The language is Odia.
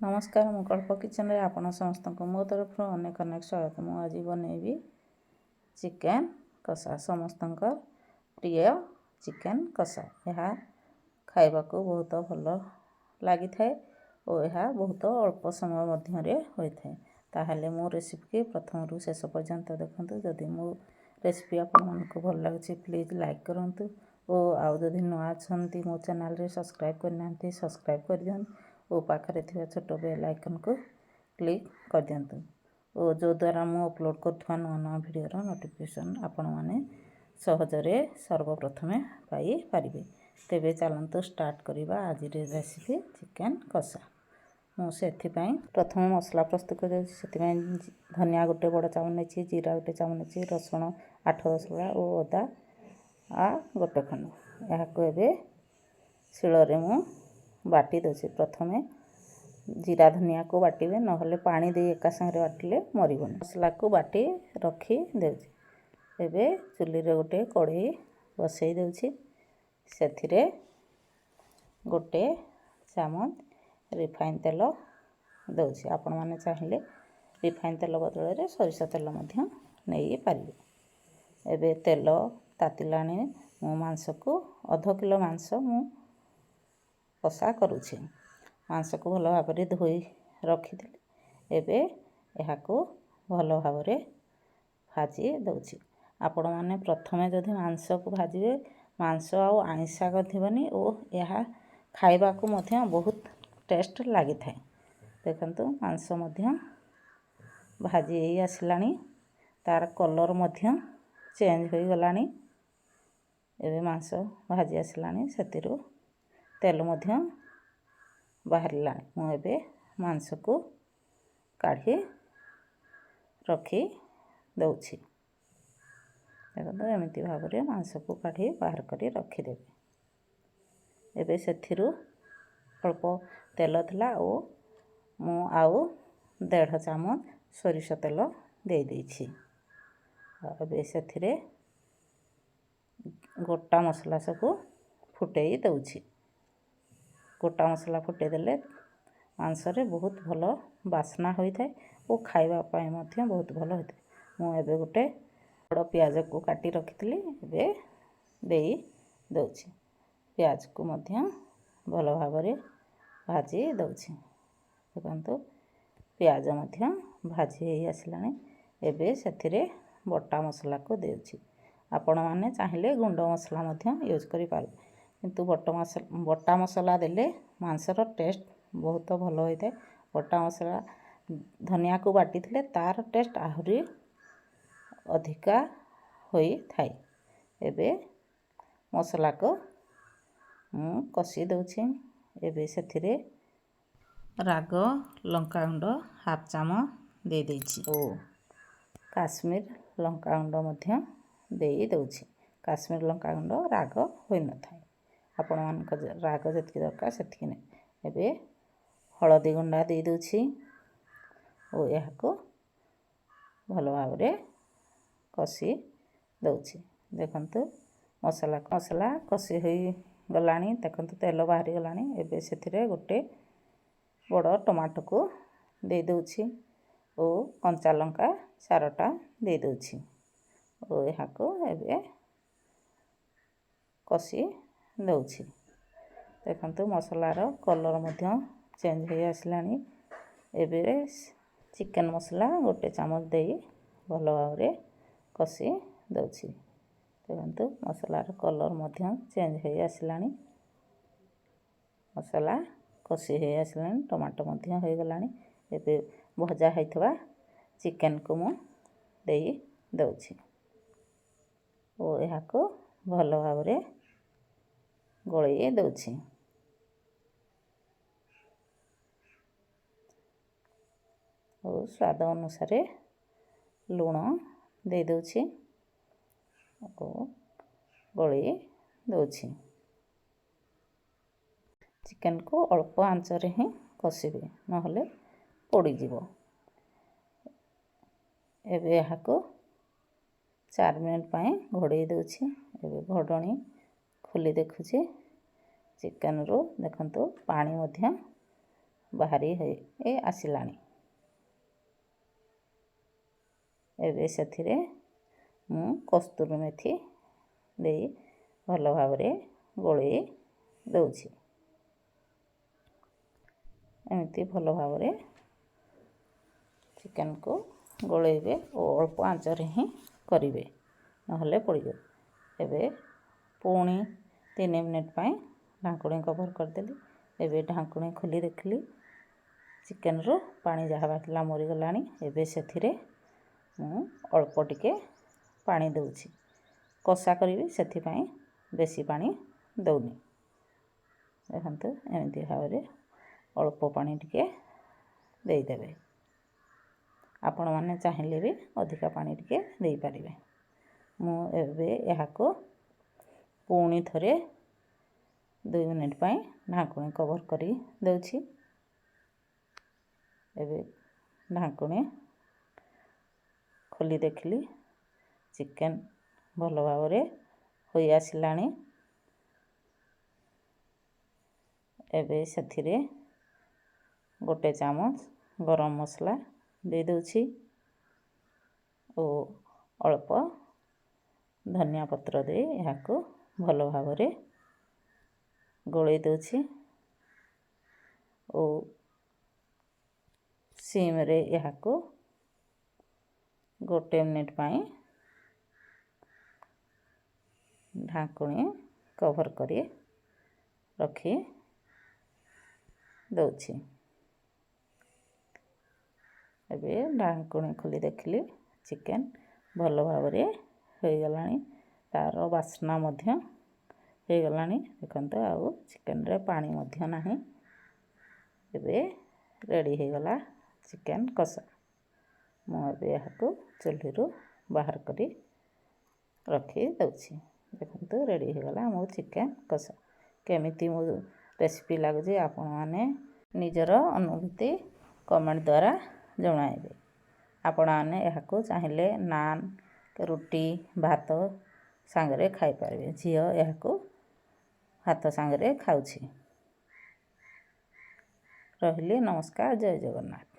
ନମସ୍କାର, ମୁଁ କଳ୍ପ କିଚେନରେ ଆପଣ ସମସ୍ତଙ୍କୁ ମୋ ତରଫରୁ ଅନେକ ଅନେକ ସ୍ୱାଗତ। ମୁଁ ଆଜି ବନେଇବି ଚିକେନ୍ କଷା, ସମସ୍ତଙ୍କ ପ୍ରିୟ ଚିକେନ୍ କଷା। ଏହା ଖାଇବାକୁ ବହୁତ ଭଲ ଲାଗିଥାଏ ଓ ଏହା ବହୁତ ଅଳ୍ପ ସମୟ ମଧ୍ୟରେ ହୋଇଥାଏ। ତାହେଲେ ମୋ ରେସିପିକି ପ୍ରଥମରୁ ଶେଷ ପର୍ଯ୍ୟନ୍ତ ଦେଖନ୍ତୁ। ଯଦି ମୋ ରେସିପି ଆପଣମାନଙ୍କୁ ଭଲ ଲାଗୁଛି, ପ୍ଲିଜ୍ ଲାଇକ୍ କରନ୍ତୁ ଓ ଆଉ ଯଦି ନୂଆ ଅଛନ୍ତି, ମୋ ଚ୍ୟାନେଲରେ ସବସ୍କ୍ରାଇବ୍ କରିନାହାନ୍ତି, ସବସ୍କ୍ରାଇବ୍ କରିଦିଅନ୍ତୁ ଓ ପାଖରେ ଥିବା ଛୋଟ ବେଲ୍ ଆଇକନ୍କୁ କ୍ଲିକ୍ କରିଦିଅନ୍ତୁ ଓ ଯେଉଁଦ୍ୱାରା ମୁଁ ଅପଲୋଡ଼ କରୁଥିବା ନୂଆ ନୂଆ ଭିଡ଼ିଓର ନୋଟିଫିକେସନ୍ ଆପଣମାନେ ସହଜରେ ସର୍ବପ୍ରଥମେ ପାଇପାରିବେ। ତେବେ ଚାଲନ୍ତୁ ଷ୍ଟାର୍ଟ କରିବା ଆଜିର ରେସିପି ଚିକେନ୍ କଷା। ମୁଁ ସେଥିପାଇଁ ପ୍ରଥମେ ମସଲା ପ୍ରସ୍ତୁତ କରିଦେଉଛି। ସେଥିପାଇଁ ଧନିଆ ଗୋଟେ ବଡ଼ ଚାମଚ ନେଇଛି, ଜିରା ଗୋଟେ ଚାମଚ ନେଇଛି, ରସୁଣ 8-10 ଗୁଳା ଓ ଅଦା ଗୋଟେ ଖଣ୍ଡ। ଏହାକୁ ଏବେ ଶିଳରେ ମୁଁ ବାଟି ଦେଉଛି। ପ୍ରଥମେ ଜିରା ଧନିଆକୁ ବାଟିବେ, ନହେଲେ ପାଣି ଦେଇ ଏକା ସାଙ୍ଗରେ ବାଟିଲେ ମରିବନି। ମସଲାକୁ ବାଟି ରଖି ଦେଉଛି। ଏବେ ଚୁଲିରେ ଗୋଟେ କଢ଼େଇ ବସେଇ ଦେଉଛି। ସେଥିରେ ଗୋଟେ ଚାମଚ ରିଫାଇନ୍ ତେଲ ଦେଉଛି। ଆପଣମାନେ ଚାହିଁଲେ ରିଫାଇନ୍ ତେଲ ବଦଳରେ ସୋରିଷ ତେଲ ମଧ୍ୟ ନେଇପାରିବେ। ଏବେ ତେଲ ତାତିଲାଣି। ମୁଁ ମାଂସକୁ, ଅଧ କିଲୋ ମାଂସ ମୁଁ କଷା କରୁଛି। ମାଂସକୁ ଭଲ ଭାବରେ ଧୋଇ ରଖିଥିଲି। ଏବେ ଏହାକୁ ଭଲ ଭାବରେ ଭାଜି ଦେଉଛି। ଆପଣମାନେ ପ୍ରଥମେ ଯଦି ମାଂସକୁ ଭାଜିବେ, ମାଂସ ଆଉ ଆଇଁଷା ଗନ୍ଧିବନି ଓ ଏହା ଖାଇବାକୁ ମଧ୍ୟ ବହୁତ ଟେଷ୍ଟ ଲାଗିଥାଏ। ଦେଖନ୍ତୁ, ମାଂସ ମଧ୍ୟ ଭାଜି ହେଇ ଆସିଲାଣି, ତା'ର କଲର୍ ମଧ୍ୟ ଚେଞ୍ଜ ହୋଇଗଲାଣି। ଏବେ ମାଂସ ଭାଜି ଆସିଲାଣି, ସେଥିରୁ ତେଲ ମଧ୍ୟ ବାହାରିଲାଣି। ମୁଁ ଏବେ ମାଂସକୁ କାଢ଼ି ରଖି ଦେଉଛି। ଦେଖନ୍ତୁ, ଏମିତି ଭାବରେ ମାଂସକୁ କାଢ଼ି ବାହାର କରି ରଖିଦେବେ। ଏବେ ସେଥିରୁ ଅଳ୍ପ ତେଲ ଥିଲା ଓ ମୁଁ ଆଉ ଦେଢ଼ ଚାମଚ ସୋରିଷ ତେଲ ଦେଇଦେଇଛି। ଏବେ ସେଥିରେ ଗୋଟା ମସଲା ସବୁ ଫୁଟେଇ ଦେଉଛି। ଗୋଟା ମସଲା ଫୁଟେଇ ଦେଲେ ମାଂସରେ ବହୁତ ଭଲ ବାସ୍ନା ହୋଇଥାଏ ଓ ଖାଇବା ପାଇଁ ମଧ୍ୟ ବହୁତ ଭଲ ହୋଇଥାଏ। ମୁଁ ଏବେ ଗୋଟେ ବଡ଼ ପିଆଜକୁ କାଟି ରଖିଥିଲି, ଏବେ ଦେଇ ଦେଉଛି। ପିଆଜକୁ ମଧ୍ୟ ଭଲ ଭାବରେ ଭାଜି ଦେଉଛି। ଦେଖନ୍ତୁ, ପିଆଜ ମଧ୍ୟ ଭାଜି ହେଇ ଆସିଲାଣି। ଏବେ ସେଥିରେ ବଟା ମସଲାକୁ ଦେଉଛି। ଆପଣମାନେ ଚାହିଁଲେ ଗୁଣ୍ଡ ମସଲା ମଧ୍ୟ ୟୁଜ୍ କରିପାରିବେ, କିନ୍ତୁ ବଟା ମସଲା ଦେଲେ ମାଂସର ଟେଷ୍ଟ ବହୁତ ଭଲ ହୋଇଥାଏ। ବଟା ମସଲା ଧନିଆକୁ ବାଟିଥିଲେ ତା'ର ଟେଷ୍ଟ ଆହୁରି ଅଧିକା ହୋଇଥାଏ। ଏବେ ମସଲାକୁ ମୁଁ କଷି ଦେଉଛି। ଏବେ ସେଥିରେ ରାଗ ଲଙ୍କାଗୁଣ୍ଡ ହାଫ୍ ଚାମଚ ଦେଇଦେଇଛି ଓ କାଶ୍ମୀର ଲଙ୍କାଗୁଣ୍ଡ ମଧ୍ୟ ଦେଇଦେଉଛି। କାଶ୍ମୀର ଲଙ୍କାଗୁଣ୍ଡ ରାଗ ହୋଇନଥାଏ। ଆପଣମାନଙ୍କ ରାଗ ଯେତିକି ଦରକାର ସେତିକି ନେବେ। ଏବେ ହଳଦୀ ଗୁଣ୍ଡା ଦେଇଦେଉଛି ଓ ଏହାକୁ ଭଲ ଭାବରେ କଷି ଦେଉଛି। ଦେଖନ୍ତୁ, ମସଲା କଷି ହୋଇଗଲାଣି। ଦେଖନ୍ତୁ, ତେଲ ବାହାରିଗଲାଣି। ଏବେ ସେଥିରେ ଗୋଟେ ବଡ଼ ଟମାଟୋକୁ ଦେଇଦେଉଛି ଓ କଞ୍ଚା ଲଙ୍କା ଚାରୋଟା ଦେଇଦେଉଛି ଓ ଏହାକୁ ଏବେ କଷି ଦେଉଛି। ଦେଖନ୍ତୁ, ମସଲାର କଲର୍ ମଧ୍ୟ ଚେଞ୍ଜ ହୋଇ ଆସିଲାଣି। ଏବେ ଚିକେନ୍ ମସଲା ଗୋଟେ ଚାମଚ ଦେଇ ଭଲ ଭାବରେ କଷି ଦେଉଛି। ଦେଖନ୍ତୁ, ମସଲାର କଲର୍ ମଧ୍ୟ ଚେଞ୍ଜ ହୋଇ ଆସିଲାଣି। ମସଲା କଷି ହୋଇ ଆସିଲାଣି, ଟମାଟୋ ମଧ୍ୟ ହୋଇଗଲାଣି। ଏବେ ଭଜା ହୋଇଥିବା ଚିକେନ୍କୁ ମୁଁ ଦେଇ ଦେଉଛି ଓ ଏହାକୁ ଭଲ ଭାବରେ ଗୋଳେଇ ଦେଉଛି। ଓ ସ୍ୱାଦ ଅନୁସାରେ ଲୁଣ ଦେଇଦେଉଛି ଓ ଗୋଳେଇ ଦେଉଛି। ଚିକେନ୍କୁ ଅଳ୍ପ ଆଞ୍ଚରେ ହିଁ କଷିବେ, ନହେଲେ ପୋଡ଼ିଯିବ। ଏବେ ଏହାକୁ 4 ମିନିଟ୍ ପାଇଁ ଘୋଡ଼େଇ ଦେଉଛି। ଏବେ ଘୋଡ଼ଣୀ ଖୋଲି ଦେଖୁଛି। ଚିକେନ୍ରୁ ଦେଖନ୍ତୁ, ପାଣି ମଧ୍ୟ ବାହାରି ହେଇ ଆସିଲାଣି। ଏବେ ସେଥିରେ ମୁଁ କସ୍ତୁରୀ ମେଥି ଦେଇ ଭଲ ଭାବରେ ଗୋଳେଇ ଦେଉଛି। ଏମିତି ଭଲ ଭାବରେ ଚିକେନକୁ ଗୋଳେଇବେ ଓ ଅଳ୍ପ ଆଞ୍ଚରେ ହିଁ କରିବେ, ନହେଲେ ପୋଡ଼ିଯିବ। ଏବେ ପୁଣି 3 ମିନିଟ୍ ପାଇଁ ଢାଙ୍କୁଣୀ କଭର୍ କରିଦେଲି। ଏବେ ଢାଙ୍କୁଣୀ ଖୋଲି ଦେଖିଲି ଚିକେନରୁ ପାଣି ଯାହା ବାହାରିଥିଲା ମରିଗଲାଣି। ଏବେ ସେଥିରେ ମୁଁ ଅଳ୍ପ ଟିକେ ପାଣି ଦେଉଛି। କଷା କରିବି, ସେଥିପାଇଁ ବେଶୀ ପାଣି ଦେଉନି। ଦେଖନ୍ତୁ, ଏମିତି ଭାବରେ ଅଳ୍ପ ପାଣି ଟିକେ ଦେଇଦେବେ। ଆପଣମାନେ ଚାହିଁଲେ ବି ଅଧିକା ପାଣି ଟିକେ ଦେଇପାରିବେ। ମୁଁ ଏବେ ଏହାକୁ ପୁଣି ଥରେ 2 ମିନିଟ୍ ପାଇଁ ଢାଙ୍କୁଣୀ କଭର୍ କରି ଦେଉଛି। ଏବେ ଢାଙ୍କୁଣୀ ଖୋଲି ଦେଖିଲି ଚିକେନ୍ ଭଲ ଭାବରେ ହୋଇ ଆସିଲାଣି। ଏବେ ସେଥିରେ 1 ଚାମଚ ଗରମ ମସଲା ଦେଇଦେଉଛି ଓ ଅଳ୍ପ ଧନିଆ ପତ୍ର ଦେଇ ଏହାକୁ ଭଲ ଭାବରେ ଗୋଳେଇ ଦେଉଛି ଓ ସିମ୍ରେ ଏହାକୁ 1 ମିନିଟ୍ ପାଇଁ ଢାଙ୍କୁଣୀ କଭର୍ କରି ରଖି ଦେଉଛି। ଏବେ ଢାଙ୍କୁଣୀ ଖୋଲି ଦେଖିଲି ଚିକେନ୍ ଭଲ ଭାବରେ ହୋଇଗଲାଣି, ତା'ର ବାସ୍ନା ମଧ୍ୟ ହେଇଗଲାଣି। ଦେଖନ୍ତୁ, ଆଉ ଚିକେନ୍ରେ ପାଣି ମଧ୍ୟ ନାହିଁ। ଏବେ ରେଡ଼ି ହେଇଗଲା ଚିକେନ୍ କଷା। ମୁଁ ଏବେ ଏହାକୁ ଚୁଲିରୁ ବାହାର କରି ରଖିଦେଉଛି। ଦେଖନ୍ତୁ, ରେଡ଼ି ହେଇଗଲା ମୋ ଚିକେନ୍ କଷା। କେମିତି ମୋ ରେସିପି ଲାଗୁଛି ଆପଣମାନେ ନିଜର ଅନୁଭୂତି କମେଣ୍ଟ ଦ୍ୱାରା ଜଣାଇବେ। ଆପଣମାନେ ଏହାକୁ ଚାହିଁଲେ ନାନ୍, ରୁଟି, ଭାତ ସାଙ୍ଗରେ ଖାଇପାରିବେ। ଝିଅ ଏହାକୁ ଭାତ ସାଙ୍ଗରେ ଖାଉଛି। ରହିଲି, ନମସ୍କାର, ଜୟ ଜଗନ୍ନାଥ।